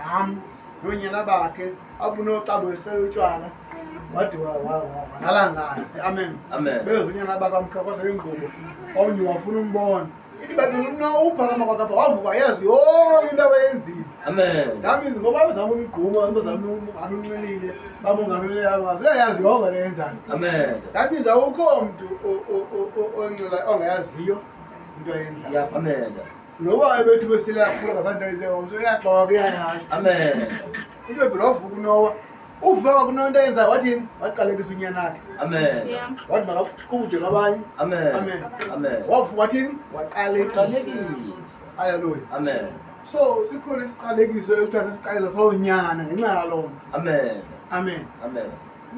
uHam noonyana bakhe apho unoxa besele utywala wade walala ngazi. Amen. Amen. Beza unyana bakhe amkhakwasa ingubo, omnye wafuna umbona. Ithi ibhayibhile uNowa uphakama kwakhe apha wavuka yazi yonke into abayenzile. Amen. Zami ngoba bazama umgquma, bazama unxilile, babonganele abazi. Uyayazi yonke le yenzayo. Amen. That means awukho mntu onxila ongayaziyo into ayenzayo. Amen. Noba ebethi besile kakhulu ngabantu ayenzayo, uyaxoka uyayazi. Amen. Into ebhela wavuka uNowa. Uvuka kunonto ayenzayo wathini? Waqalekisa unyana wakhe. Amen. Wathi makaqubude kwabanye. Amen. Amen. Amen. Wavuka wathini? Waqalekisa. Qalekisa. Haleluya. Amen. So sikhona isiqalekiso ekuthiwa sisiqalekiso sonyana ngenxa yaloo nto. Amen. Amen. Amen.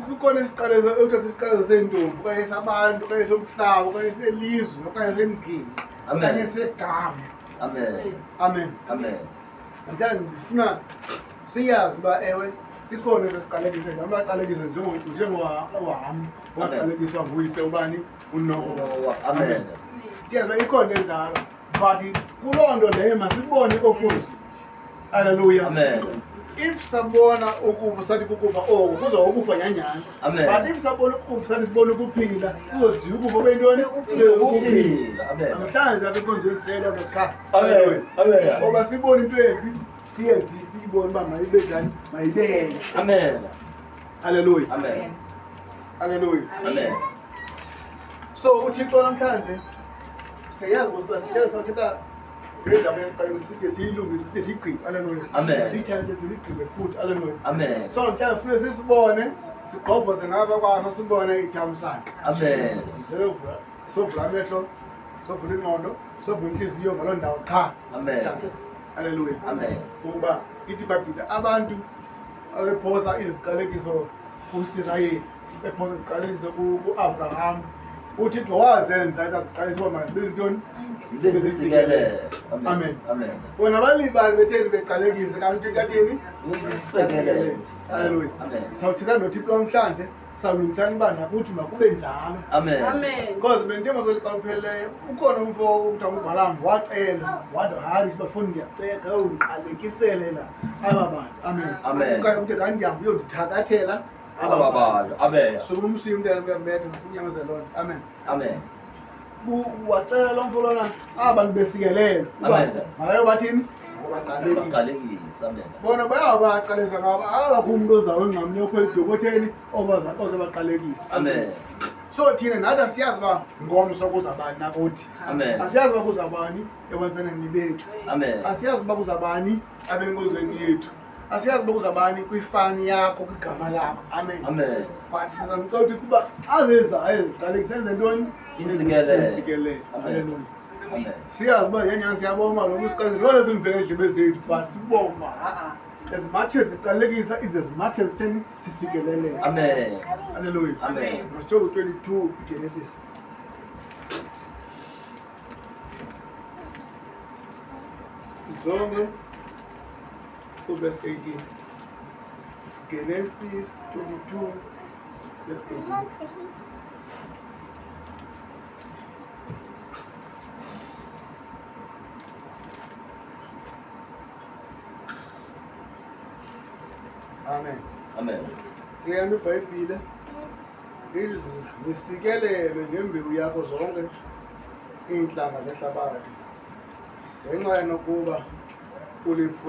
Kukhona isiqalekiso ekuthiwa sisiqalekiso seentombi okanye sabantu okanye somhlaba okanye selizwe okanye semginqi Amen. okanye segama. Amen. Amen. Amen. Namhlanje ndifuna siyazi uba ewe sikhona eso siqalekiso njalo baqalekiswe njengoHam waqalekiswa nguyise ubani uNowa. Noah. Amen. Siyazi uba ikhona enjalo but kuloo nto leyo masibone opposite. Hallelujah. Amen. If sabona ukufa sathi kukufa oku kuza ukufa nyanyana. Amen. But if sabona ukufa sathi sibona ukuphila kuzojika ukufa bentoni? Ukuphila. Ukuphila. Amen. Namhlanje apha enkonzweni siyela nto qha. Amen. Amen. Ngoba sibone into embi siyenze siyibone uba mayibe njani mayibe. Amen. Hallelujah. Amen. Hallelujah. Amen. So uThixo namhlanje siyazi ukuthi sithe sathetha ngendaba yesiqalekiso sithe siyilungise sithe siyigqibe. Hallelujah. Amen. Siyithathe siyigqibe futhi. Hallelujah. Amen. So namhlanje funeka sisibone sigqobhoze ngapha kwaso sibone ithamsanqa. Amen. Sovula amehlo, sovula ingqondo, sovula inhliziyo ngaloo ndawo qha. Amen. Hallelujah. Amen. Ukuba ithi iBhayibhile abantu abephosa iziqalekiso kuSirayeli, bephosa iziqalekiso kuAbraham, uThixo wazenza ezaa ziqalekiso uba mazibe zintoni? Zibe zisikelelo. Amen. Amen. Bona balibali betheni beqalekise kanti uThixo athini? Zisikelelo. Hallelujah. Amen. Sawuthetha noThixo namhlanje, sawulungisana uba nakuthi makube njalo. Amen. Amen. Because bendithemba xa upheleleyo ukhona umfo okuthiwa nguBhalam wacela wathi hayi bafuni ndiyacela undiqalekisele la aba bantu. Amen. Amen. Okanye umntu kanti ndihamba uyondithakathela aba Aba bantu. bantu. Amen. Suke umshiye umntana uyambetha masinyamezele loo nto. Amen. Amen. Wacela loo mfo lona aba bantu besikelele uba Amen. mabaye bathini? Baqalekise. Baqalekisa. Amen. Bona bayabaqalekisa ngabo akakho umntu ozayo engqamle okhwela edokotheni ozobaqalekisa. Amen. So thina nathi asiyazi uba ngomso kuza bani nakuthi. Amen. Asiyazi uba kuza bani ebantwaneni bethu. Amen. Asiyazi uba kuza bani abenkonzweni yethu. Asiyazi uba kuza bani kwifani yakho kwigama lakho. Amen. Amen. But sizamcela ukuthi kuba azenzayo eziqalekisa enze ntoni? Intsikelelo. Intsikelelo. Amen. Hallelujah. Amen. Siyazi uba yenyani siyabonga lokhu siqalekisa loo zimvela endlebe zethu but sibonga uba ha-a as much as siqalekisa is as much as sitheni sisikeleleke. Amen. Hallelujah. Amen. Masitsho ku-22 iGenesis. Jonge kuverse 18. Genesis 22 verse 18. Amen. Amen. Ndiyam iBhayibhile ithi zisikelelwe ngembewu yakho zonke iintlanga zehlabathi ngenxa yenokuba uliphula.